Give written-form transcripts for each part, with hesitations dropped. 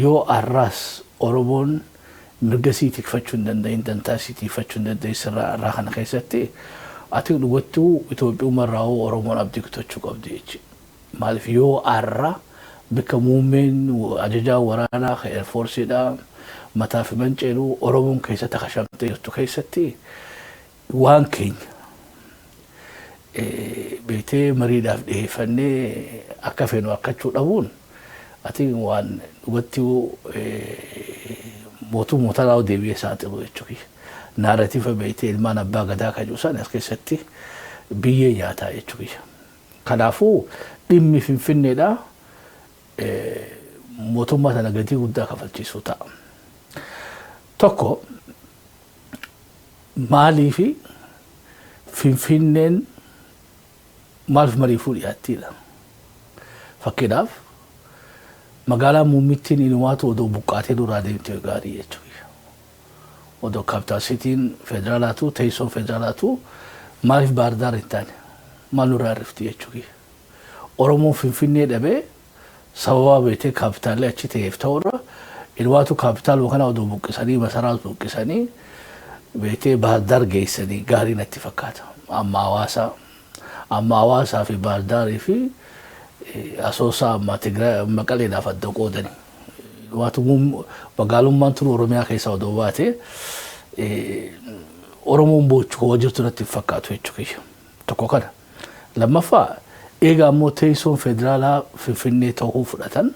Yoo arraas Oromoon mirga sii tikfachuu hin danda'in, dantaa sii tikfachuu hin danda'in sirna arraa kana keessatti, ati dhugattuu Itoophiyummaa irraa Oromoon abdii kutachuu qabdi jechuudha. Maaliif, yoo arra bikka muummeen ajajaa waraanaa kan air forceiidha mataa fi manceenu Oromoon keessatti kashamtee jirtu keessatti, waan keenya beektee mariidhaaf dhiyeeffannee akka feenu akkachuu dhabuun, ati waan dhugatti mootummaa tanaa deebi'ee saaxilu jechuudha. Narrative beektee ilmaan abbaa gadaa kan jiru as keessatti biyyee nyaataa jechuudha. Kanaafuu dhimmi Finfinneedha mootummaa sana gatii guddaa kafalchiisuu ta'a. Tokko, maaliifi Finfinneen maaliif mariifuu dhiyaattiidha? Fakkeenyaaf, magaalaa muummittiin inumaatu odoo buqqaatee duraa deemte gaarii jechuudha. Odoo capital cityn federaalaatu, teessoon federaalaatu maaliif Baardaar hin taane? Maal nurraa hirrifti jechuudha? Oromoon Finfinnee dhabee sababa beektee capitalli achi ta'eef ta'urra, inumaatu capitaluma kana odoo buqqisanii, masaraas buqqisanii, beektee Baardaar geessanii gaarii natti fakkaata. Amma Hawaasaa fi Baardaarii fi Asoosaa amma Tigraay Maqaleedhaaf adda qoodani. Inumaatu magaalummaan tun Oromiyaa keessa odoo baate Oromoon boochu koo jirtu natti hin fakkaatu jechuudha. Tokko kana. Lammaffaa, eega ammoo teessoon federaalaa Finfinnee ta'uu fudhatan,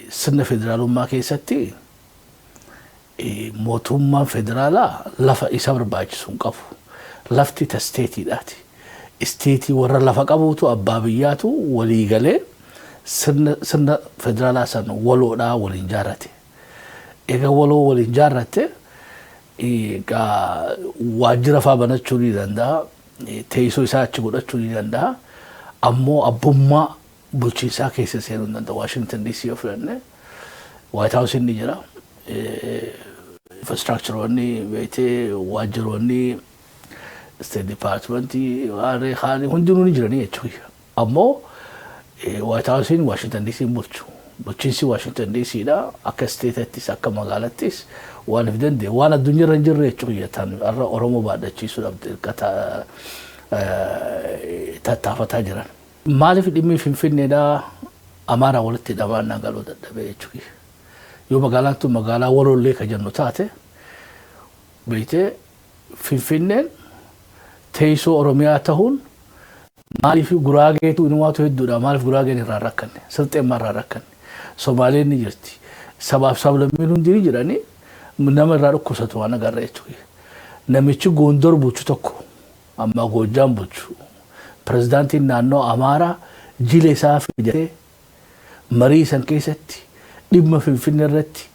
sirna federaalummaa keessatti mootummaan federaalaa lafa isa barbaachisu hin qabu. Lafti ta stateiidhaati. State warra lafa qabuutu, abbaa biyyaatu walii galee sirna federaalaa san waloodhaa waliin jaarrate. Egaa waloo waliin jaarratte, egaa waajjira faa banachuu ni danda'a. Teessoo isaa achi godhachuu ni danda'a. Ammoo abbummaa bulchiinsaa keessa seenuu hin danda'u. Washington DC yoo fudhanne, White House ni jira. Infrastructureoonni beektee waajjiroonni State Department waarree kaanii hundinuu ni jiranii jechuudha. Ammoo White House Washington DC bulchu. Bulchiinsi Washington DC dha, akka stateattis akka magaalattis waan if danda'e, waan addunyaarra hin jirre jechuudha. Tan har'a Oromoo baadhachiisuudhaaf dirqata tattaafataa jiran. Maaliif dhimmi Finfinneedhaa Amaaraa walitti hidhamaan naan galuu dadhabee jechuudha? Yoo magaalaan tun magaalaa walollee ka jennu taate, beektee Finfinneen teessoo Oromiyaa ta'uun maaliif Guraageetu inumaatu hedduudha? Maaliif Guraageen irraa hin rakkanne? Silxeen maal irraa rakkanne? Somaaleen ni jirti. Sabaaf sablammiin hundi ni jiranii, nama irraa dhukkubsatu waan agarra jechuudha. Namichi Gondor bulchu tokko, amma Goojjaam bulchu, pirezidaantiin naannoo Amaaraa jila isaa fidatee marii san keessatti dhimma Finfinnee irratti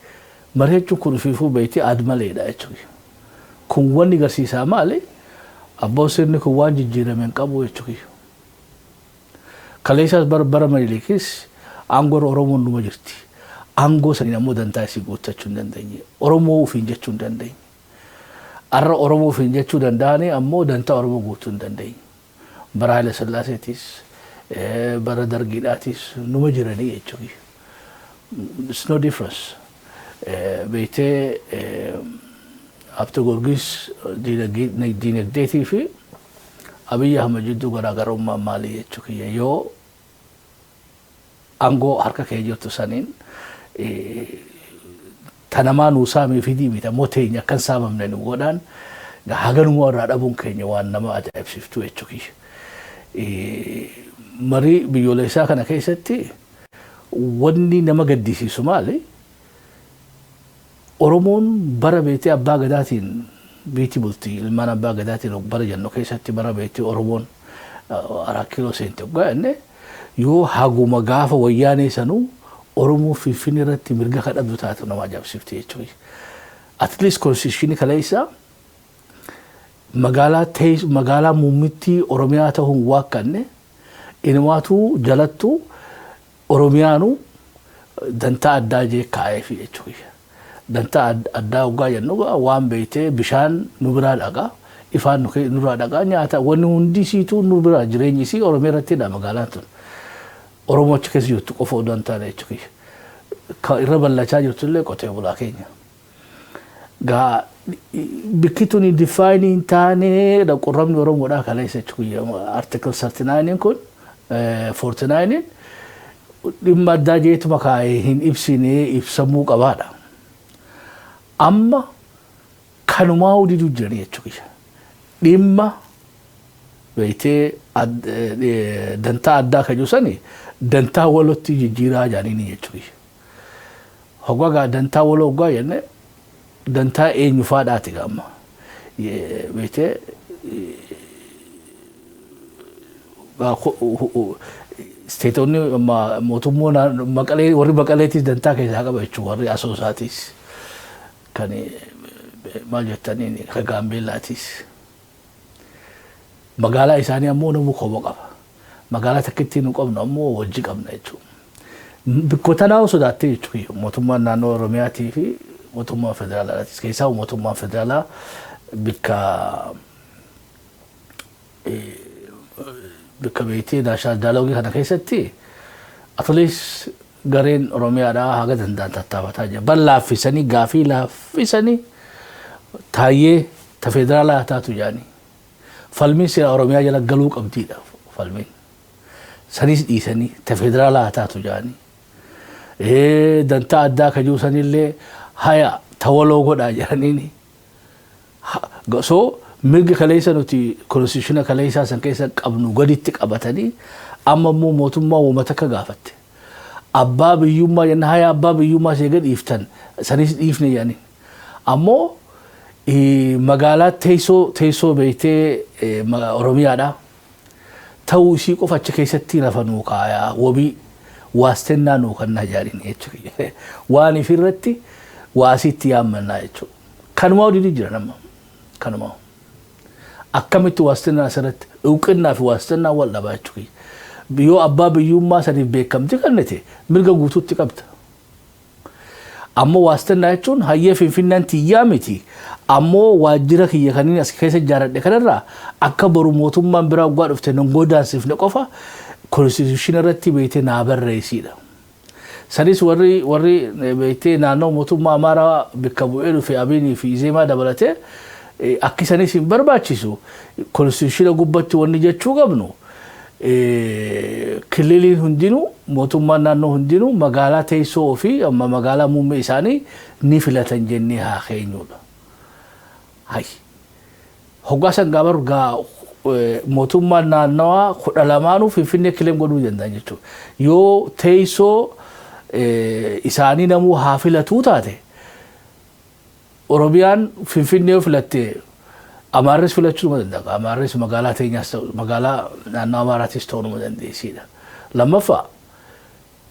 mari'achuun kun ifiifuu beektee aad maleedha jechuudha. Kun wanni agarsiisaa maali? Abboon sirni kun waan jijjiirame hin qabu jechuudha. Kaleessaas bara Minilikis aangoo Oromoon numa jirti. Aangoo saniin ammoo dantaa isii guuttachuu hin dandeenye. Oromoo ofiin jechuu hin dandeenye. Har'a Oromoo ofiin jechuu danda'anii ammoo dantaa Oromoo guutuu hin dandeenye. Bara Haile Sillaaseetis, bara Dargiidhaatis numa jiranii jechuudha. It's no difference. Beektee Habte Goorgis diinagdeetii fi Abiyyi Ahmad jidduu garaagarummaan maalii jechuu kiyya? Yoo aangoo harka kee jirtu saniin tanamaa nuu saamee fidii miti, ammoo teenya akkan saamamne nu godhaan haganuma irraa dhabuun keenya waan nama ajaa'ibsiiftu jechuu kiyya. Marii biyyoolessaa kana keessatti wanni nama gaddisiisu maali? Oromoon bara beektee abbaa gadaatiin biitti bulti, ilmaan abbaa gadaatiin bara jennu keessatti, bara beektee Oromoon 4 Kiiloo seente hoggaa jenne, yoo haguma gaafa wayyaanee sanuu Oromoo Finfinnee irratti mirga kan dhabdu taate nama ajaa'ibsiifti jechuudha. At least constitution kaleessa magaalaa magaalaa muummittii Oromiyaa ta'uun waakkanne, inumaatu jalattuu Oromiyaanu dantaa addaa jee kaa'eefi jechuudha. Dantaa addaa hoggaa jennu waan beektee bishaan nu biraa dhaqa, ifaan nurraa dhaqa, nyaata wanni hundi isiituu nu biraa, jireenyi isii Oromiyaa irrattidha magaalaan tun. Oromoo achi keessa jirtu qofa odoo hin taane jechuudha. Ka irra ballachaa jirtullee qotee bulaa keenya. Gaa bikki tuni define hin taane qurramni Oromoodhaa kaleessa jechuudha. Article 39 kun, 49 dhimma addaa jeetuma kaa'ee hin ibsine, ibsamuu qabaadha. Amma kanumaa diduu jiranii jechuudha. Dhimma beektee dantaa addaa kan jiru sani dantaa walootti jijjiiraa jedhanii jechuudha. Hoggaa gaa dantaa waloo hoggaa jenne, dantaa eenyufaadhaati gaamma. Beektee, stateonni mootummaa Maqalee, warri Maqaleetis dantaa keessaa qaba jechuudha, warri Asoosaatis, kan maal jettaniin, kan Gaambeellaatis. Magaalaa isaanii ammoo namuu kobo qaba. Magaalaa takkitti nu qabnu ammoo wajji qabna jechuudha. Bikkoota naannoo sodaattee jechuudha, mootummaan naannoo Oromiyaatii fi mootummaan federaalaatis, keessaa mootummaan federaalaa bikka beektee national dialogue kana keessatti at least gareen Oromiyaadhaa haga danda'an tattaafataa jira. Bar laaffisanii, gaafii laaffisanii, taayyee ta federaalaa taatu jedhanii. Falmiin seera Oromiyaa jala galuu qabdiidha falmiin. Sanis dhiisanii ta federaalaa taatu jedhanii. Dantaa addaa ka jiru sanillee haya ta waloo godhaa jedhaniini. So mirga kaleessa nuti constitution kaleessaa san keessa qabnu gaditti qabatanii, amma immoo mootummaa uummata akka gaafatte. Abbaa biyyummaa jenna, haya abbaa biyyummaa see gad dhiiftan, sanis dhiifne jedhanii. Ammoo magaalaa teessoo beektee Oromiyaadha. Ta'uu ishii qofa achi keessatti lafa nuu kaayaa, wabii waastennaa nuu kannaa jedhanii jechuudha. Waan ifirratti waasiitti yaammannaa jechuudha. Kanumaa olii jira nama. Kanumaa. Akkamitti waastennaa asirratti dhuuqinnaa fi waastennaa wal dhabaa jechuudha. Yoo abbaa biyyummaa saniif beekamti kennite, mirga guutuutti qabda. Ammoo waastennaa jechuun hayyee Finfinnaan tiyyaa miti. Ammoo waajjira kiyya kanneen as keessa ijaaradhe kanarraa akka boru mootummaan biraa waggaa dhufte nan godaansifne qofa constitution irratti beektee naa barreessidha. Sanis warri beektee naannoo mootummaa Amaaraa bakka bu'ee dhufe, Abiinii fi Izeemaa dabalatee, akki sanis hin barbaachisu. Constitution gubbatti wanni jechuu qabnu, kililiin hundinuu, mootummaan naannoo hundinuu magaalaa teessoo ofii amma magaalaa muummee isaanii ni filatan jennee haa keenyudha. Hay. Hoggaa san gaabar gaa mootummaan naannawaa 12nuu Finfinnee claim godhuu danda'an jechuudha. Yoo teessoo isaanii namuu haa filatuu taate, Oromiyaan Finfinnee yoo filatte, Amaarris filachuu numa danda'a. Amaarris magaalaa teenyaas ta'u, magaalaa naannoo Amaaraatis ta'uu numa dandeessiidha. Lammaffaa,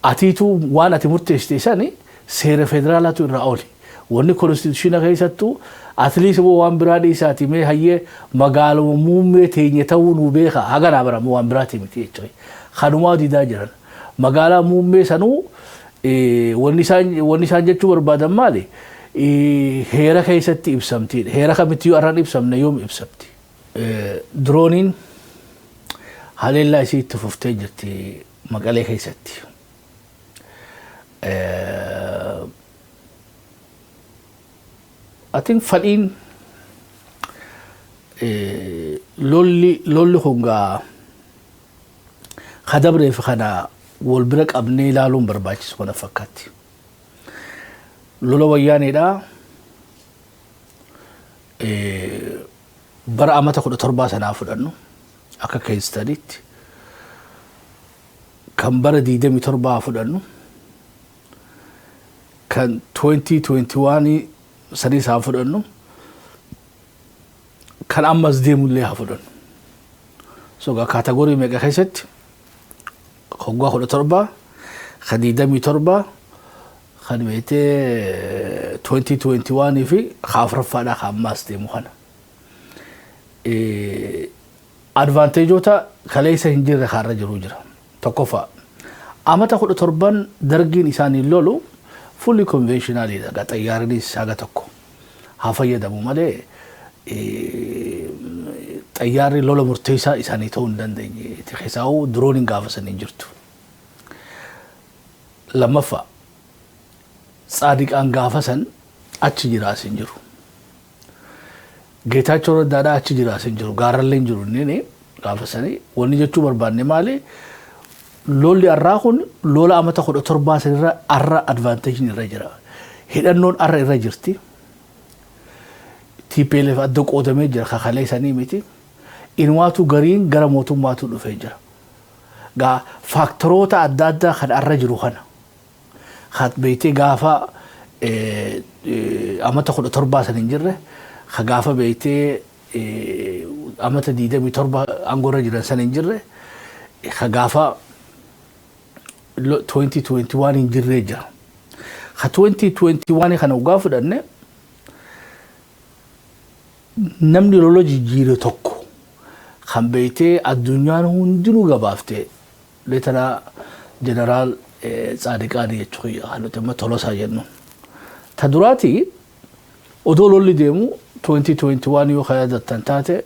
atiituu waan ati murteessite sani seera federaalaatu irraa ooli. Wanni constitution keessattuu at least immoo waan biraa dhiisaati mee hayyee magaaluma muummee teenya ta'uu nuu beeka, haga naa baramu waan biraati miti jechuudha. Kanumaa didaa jiran. Magaalaa muummee sanuu wanni isaan jechuu barbaadan maali? Heera keessatti ibsamtiidha. Heera kamitti yoo arraan ibsamne, yoom ibsamti? Drooniin haleellaa isii itti fuftee jirti Maqalee keessatti. Atiin fadhiin lolli kun gaa kadabreef kana wal bira qabnee ilaaluun barbaachisu kana fakkaatti. Lola Wayyaaneedhaa bara amata 17 sanaa fudhannu akka keessanitti, kan bara 27 fudhannu, kan 2021 sadii isaa fudhannu, kan ammas deemullee haa fudhannu. So category meeqa keessatti? Hoggaa 17, kan 27, kan beetee 2021 fi ka afuraffaadhaa ka ammaas deemu kana. Advantageoota kaleessa hin jirre kaarra jiru jira. Tokkoffaa, amata 17 dargiin isaaniin lolu fully conventionalidha. Xayyaarinis haga tokko haa fayyadamu malee, xayyaarri lola murteessaa isaanii ta'uu hin dandeenye. Keessaa'uu drooniin gaafa san hin jirtu. Lammaffaa, Tsaadiqaan gaafa san achi jiraas hin jiru. Geetaachoo Raddaadhaa achi jiraas hin jiru. Gaarrallee hin jiru inni gaafa sanii. Wanni jechuu barbaanne maali? Lolli arraa kun lola amata 17 sanirra arra advantage irra jira. Hidhannoon arra irra jirti. TPLF adda qoodamee jira, kakalee sanii miti. Inumaatu gariin gara mootummaatu dhufee jira. Gaa factoroota adda addaa kan arra jiru kana. Kan beektee gaafa amata 17 san hin jirre, ka gaafa beektee amata 27 aangoorra jiran san hin jirre, ka gaafa 2021 hin jirree jira. Ka 2021 kana dhugaa fudhanne, namni lola jijjiire tokko kan beektee addunyaan hundinuu gabaaftee Leetanaa Jeneraal Tsaadiqaanii jechuudha, kan nuti amma Tolosaa jennu. Ta duraati, odoo lolli deemu 2021 yoo kan yaadattan taate,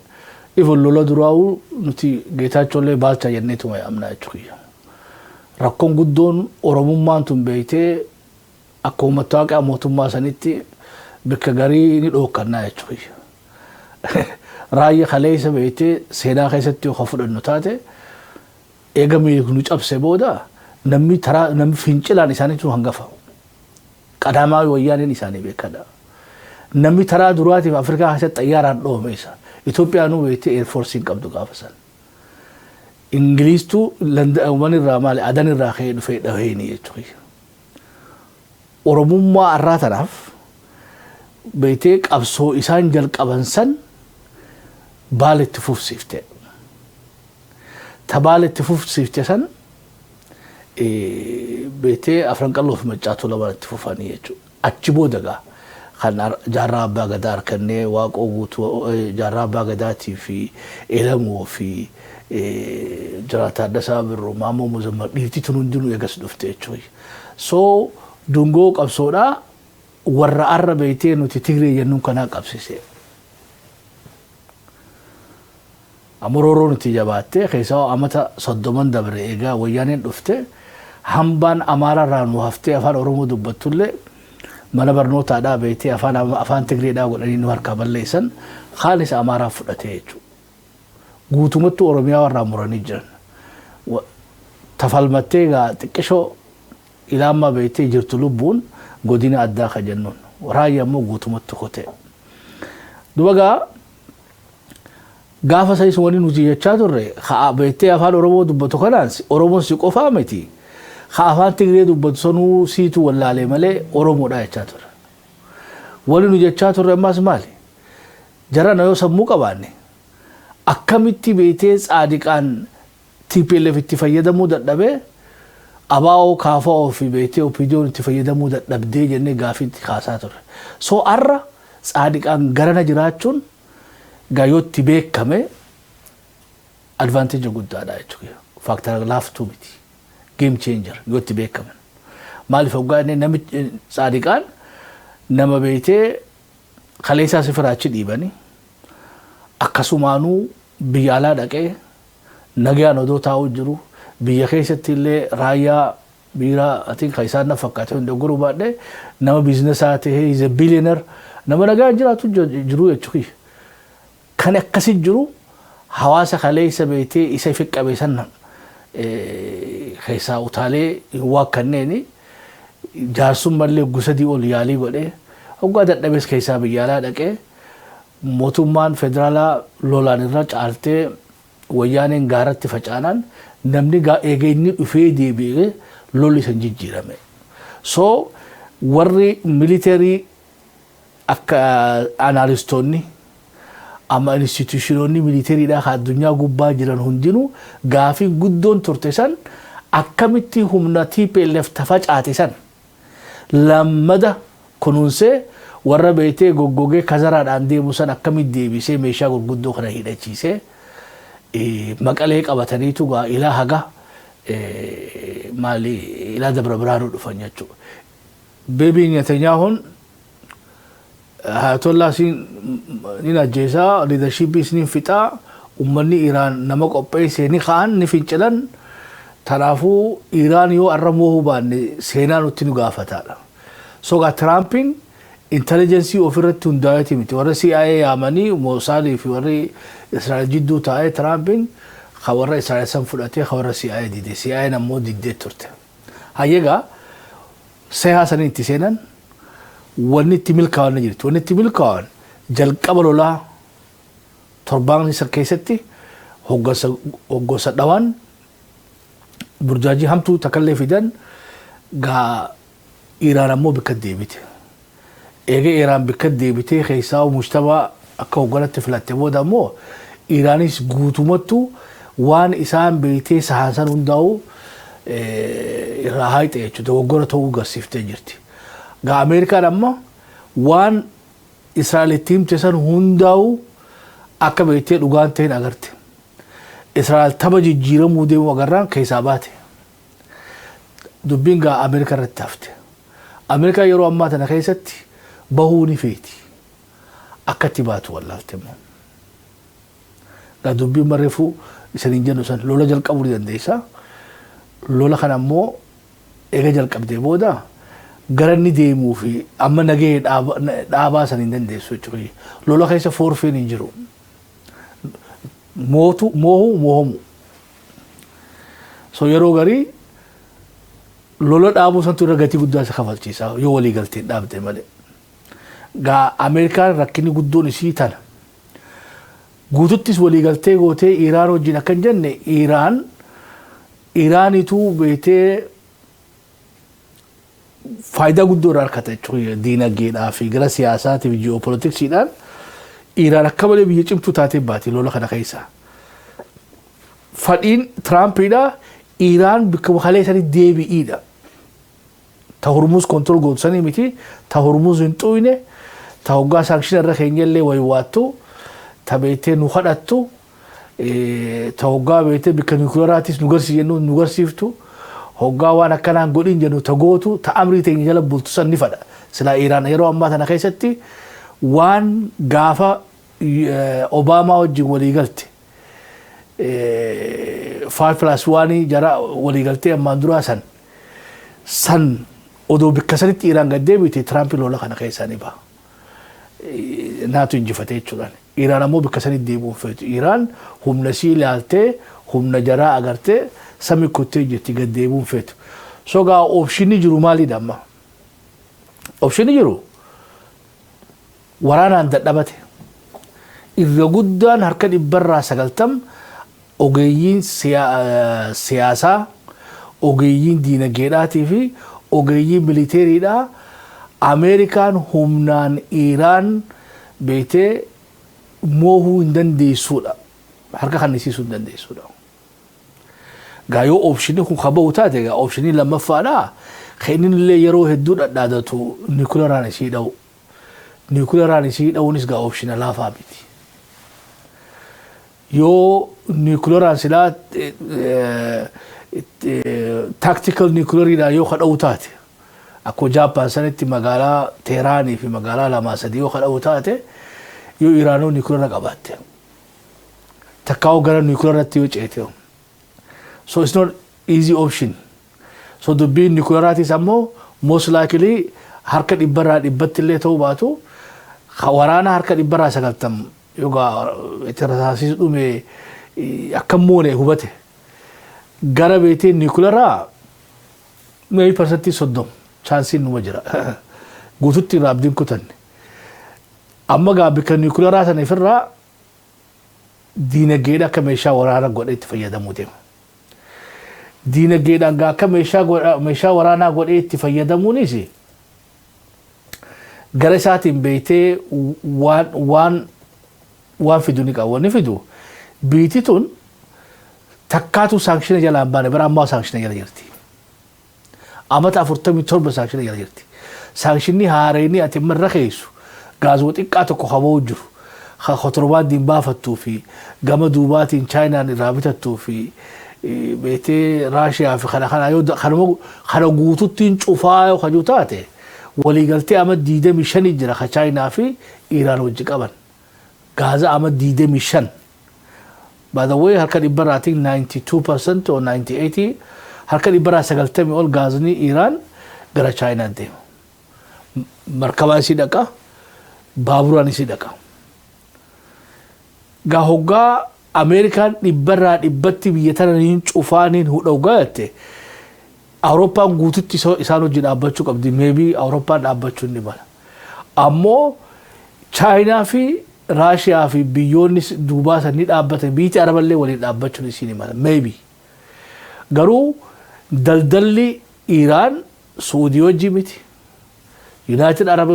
even lola duraa'uu nuti Geetaachoollee Baalchaa jenneetuma yaamna jechuudha. Rakkoon guddoon Oromummaan tun beektee akka uummattoota mootummaa sanitti bakka garii ni dhookkannaa jechuudha. Raayyaa kaleessa beektee seenaa keessatti yoo fudhannu taate, eega nu cabse booda namni taraa namni fincilaan isaaniitu hangafa. Qadaamaa Wayyaaneen isaanii beekadha. Namni taraa duraatiif Afrikaa keessatti xayyaaraan dhoome isa. Itoophiyaanuu beektee air force hin qabdu gaafa san. Ingiliistuu London irraa, maali, Adan irraa ka'ee dhufee dhaheeni jechuudha. Oromummaa arraa tanaaf beektee qabsoo isaan jalqaban san baala itti fufsiifte. Ta baala itti fufsiifte san beektee Afran Qalloo fi Maccaatu lamaan itti fufanii jechuudha. Achi booda gaa kan Jaarraa Abbaa Gadaa harkannee, Waaqoo Guutuu, Jaarraa Abbaa Gadaatii fi Elamoo fi Jiraataa Addasaa Birruu, Maammoo Muzammar, dhiirti tun hundinuu eegas dhufte jechuudha. So dungoo qabsoodhaa warra arra beektee nuti Tigree jennuun kanaa qabsise. Ammoo nuti jabaattee keessaa amata 30n dabre egaa Wayyaaneen dhufte, hambaan Amaaraarraa nu haftee afaan Oromoo dubbattullee mana barnootaadhaa beektee afaan Tigreedhaa godhanii nu harkaa balleessan, kaan isa Amaaraa fudhatee jechuudha. Guutumatti Oromiyaa warraa muranii jiran. Tafalmattee egaa xiqqishoo ilaammaa beektee jirtu lubbuun godina addaa ka jennuun. Raayyaa immoo guutumatti kotee. Duba gaa gaafa sanis wanni nuti jechaa turre, haa beektee afaan Oromoo dubbatu kanaan Oromoon si qofaa miti. Haa afaan Tigree dubbatu sanuu siitu wallaalee malee Oromoodha jechaa turre. Wanni nu jechaa turre ammas maali? Jarana yoo sammuu qabaanne, akkamitti beektee Tsaadiqaan TPLF itti fayyadamuu dadhabee, ABO, KFO fi beektee OPDO'n itti fayyadamuu dadhabdee jennee gaafii itti kaasaa turre. So arra Tsaadiqaan garana jiraachuun gaayootti beekame advantage guddaadha jechuudha. Factor laaftuu miti. Game changer yoo itti beekaman. Maaliif hoggaa inni namichi Tsaadiqaan nama beektee kaleessaa si firaachi dhiibanii akkasumaanuu biyya alaa dhaqee nagaan odoo taa'uu jiru, biyya keessatti illee raayyaa biiraa atiin kan isaan na fakkaate hundi guruu baadhee nama businessaa ta'ee, is a billionaire, nama nagaan jiraatu jiru jechuudha. Kan akkasi jiru hawaasa kaleessa beektee isa ifi qabe san keessaa utaalee hin waakkanneeni, jaarsummallee gusadii ol yaalii godhee hoggaa dadhabees keessaa biyya alaa dhaqee, mootummaan federaalaa lolaan irra caaltee Wayyaaneen gaaratti facaanaan, namni eega inni dhufee deebi'ee lolli san jijjiirame. So warri military akka analystoonni amma institutionoonni militarydhaa kan addunyaa gubbaa jiran hundinuu gaafiin guddoon turte san, akkamitti humna TPLF tafacaate san lammada kunuunsee warra beektee goggogee kazaraadhaan deemu san akkamitti deebisee meeshaa gurguddoo kana hidhachiisee Maqalee qabataniitu gaa ilaa haga maali, ilaa Dabra Biraanuu dhufan jechuudha. Beebii Netanyaahuun Ayatollah siin ni ajjeesaa, leadershipii isiniin fixaa, uummanni Iraan nama qopheessee ni ka'an, ni fincilan. Kanaafuu Iraan yoo arra moohuu baanne seenaa nutti nu gaafataadha. So gaa Tiraampiin intelligence ofirratti hundaa'eeti miti. Warra CIA yaamanii, Moosaadii fi warri Israa'el jidduu taa'ee, Tiraampiin ka warra Israa'el san fudhatee, ka warra CIA dide. CIA ammoo diddee turte. Hayyegaa seehaa sanii itti seenan, wanni itti milkaa'an ni jirti. Wanni itti milkaa'an jalqaba lolaa torbaan isa keessatti hoggansa dhawaan burjaajii hamtuu takkallee fidan. Gaa Iraan ammoo bikka deebite. Eega Iraan bikka deebitee, keessaa Mujtabaa akka hogganatti filatte booda ammoo Iraanis guutumattu waan isaan beeytee sahansan hundaa'u irraa haayixe jechuudha. Dogoggora ta'uu garsiiftee jirti. Gaa Ameerikaan amma waan Israa'el itti himte san hundaa'u akka beektee dhugaan ta'in agarte. Israa'el tapha jijjiiramuu deemu agarraan keessaa baate. Dubbiin gaa Ameerikaa irratti hafte. Ameerikaan yeroo ammaa tana keessatti bahuu ni feeti. Akka itti baatu wallaalte immoo. Gaa dubbiin barreeffuu isaniin jennu san lola jalqabuu ni dandeessa. Lola kana ammoo eega jalqabdee booda gara inni deemuu fi amma nagahee dhaabaa san hin dandeessu jechuudha. Lola keessa foorfeen hin jiru. Mootu moohuu moohamu. So yeroo garii lola dhaabuu santu irra gatii guddaa isa kafalchiisa yoo walii galteen dhaabde malee. Gaa Ameerikaan rakkinni guddoon isii tana. Guututtis walii galtee gootee Iraan wajjin akka hin jenne, Iraanitu beetee faayidaa guddoo irraa argata jechuudha. Diinagdeedhaa fi gara siyaasaatii fi ji'oopolitiksiidhaan Iraan akka malee biyya cimtuu taatee baati lola kana keessa. Fadhiin Tiraampiidha Iraan bakka kalee sanii deebi'iidha. Ta Hormuz control gootu sanii miti, ta Hormuz hin xuyne, ta hoggaa sanction irra keenyallee waywaattu, ta beektee nu kadhattu, ta hoggaa beektee bikka niwukilaraatis nu garsiis jennu nu garsiiftu, hoggaa waan akkanaan godhin jennu ta gootu, ta amrii teenya jala bultu san ni fadha. Silaa Iraan yeroo ammaa tana keessatti waan gaafa Obaamaa wajjin walii galte, 5+1 jara walii galtee ammaan duraa san odoo bikka sanitti Iraan gad deebite, Tiraamp lola kana keessaa ni baha. Naatu injifate jechuudhaan. Iraan ammoo bikka sanitti deebi'uun feetu. Iraan humna sii ilaaltee, humna jaraa agartee, sami kuttee jirti, gad deebi'uun feetu. So gaa option jiru maalidha amma? Option jiru waraanaan dadhabate. Irra guddaan harka 90% ogeeyyiin siyaasaa, ogeeyyiin diinagdeedhaatii fi ogeeyyiin militeeriidhaa Ameerikaan humnaan Iraan beektee moohuu hin dandeessuudha. Harka kannisiisuu hin dandeessuudha. Gaa yoo option kun kaba'u taate, gaa option lammaffaadhaa kan inni illee yeroo hedduu dhadhaadatu niikularaan isii dha'u. Niikularaan isii dha'uunis gaa option laafaa miti. Yoo niikularaan silaa tactical nucleariidhaan yoo kadha'u taate, akkuma Jaappaan sanitti magaalaa Teeraanii fi magaalaa lamaa sadii yoo kadha'u taate, yoo Iraanoo niikulara qabaatte, takkaa'u gara niikularratti yoo ceete. So it's not easy option. So dubbiin niikularaatis ammoo most likely harka 100% illee ta'uu baatu, waraana harka 90% yookaan itti rasaasiis dhume akka moone hubate, gara beetee niikularaa maybe 30% chanceiin numa jira. Guututti irraa abdiin kutanne. Amma gaa bikka niikularaa sana ifirraa diinagdeedha akka meeshaa waraanaa godhee itti fayyadamuu deema. Diinagdeedhaan gaa akka meeshaa waraanaa godhee itti fayyadamuunis gara isaatiin beektee waan fidu ni qaba. Wanni fidu biiti tun takkaatu sanction jala hin baane, bara ammaa sanction jala jirti. Amata 47 sanction jala jirti. Sanctionni haareenii ati amma irra keessu gaazoo xiqqaa tokko haboo jiru. Kontirbaandiin baafattuu fi gama duubaatiin Chaayinaan irraa bitattuu fi beektee Raashiyaa fi kana kana yoo kana guututtiin cufaa yoo kajuu taate, waliigaltee ama 25 jira ka Chaayinaa fi Iraan wajji qaban. Gaaza ama 25. By the way, harka dhibbarraatiin 92% or 98, harka 90% ol gaazni Iraan gara Chaayinaan deema. Markabaan isii dhaqa, baaburaan isii dhaqa. Gaa hoggaa Ameerikaan dhibbarraa dhibbatti biyya tana niin cufaaniin hudha hoggaa jette, Awurooppaan guututti isaan hojii dhaabbachuu qabdi. Maybe Awurooppaan dhaabbachuu ni mala. Ammoo Chaayinaa fi Raashiyaa fi biyyoonni duubaa san ni dhaabbatan, biyyi Araballee waliin dhaabbachuun isii ni mala. Maybe. Garuu daldalli Iiraan Suudii wajjii miti. United Arab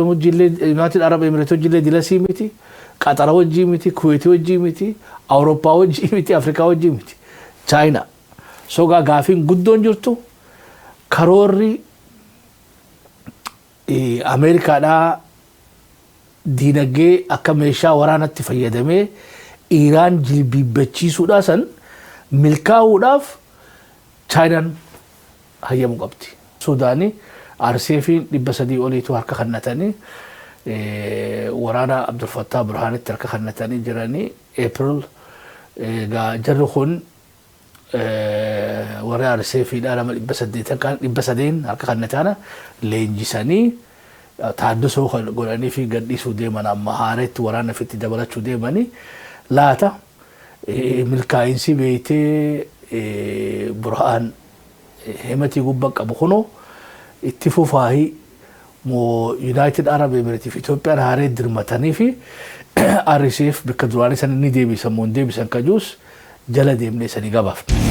Emirates wajjillee dilasii miti. Qaxara wajjii miti, Kuweetii wajjii miti, Awurooppaa wajjii miti, Afrikaa wajjii miti. Chaayinaa. So gaa gaafiin guddoon jirtu, karoorri Ameerikaadhaa diinagdee akka meeshaa waraanatti fayyadamee Iiraan jilbiibbachiisuudhaa san milkaa'uudhaaf Chaayinaan hayyamuu qabdi. Suudaanii RSF 300 oliitu harka kennatanii waraana Abdulfattaa Burhaanitti harka kennatanii jiranii. April egaa jarri kun warra RSF dha nama 800 kan 300 harka kennatana leenjisanii taaddosoo kan godhanii fi gadhiisuu deeman, amma haareetti waraana ofitti dabalachuu deemanii. Laata milkaa'insi beeytee Burhaan himatii gubbaa qabu kunoo itti fufaahii moo United Arab Emirates fi Itoophiyaan haaree dirmatanii fi RSF bakka duraanii san ni deebisan moo hin deebisan kajuus jala deemnee sanii gabaafne.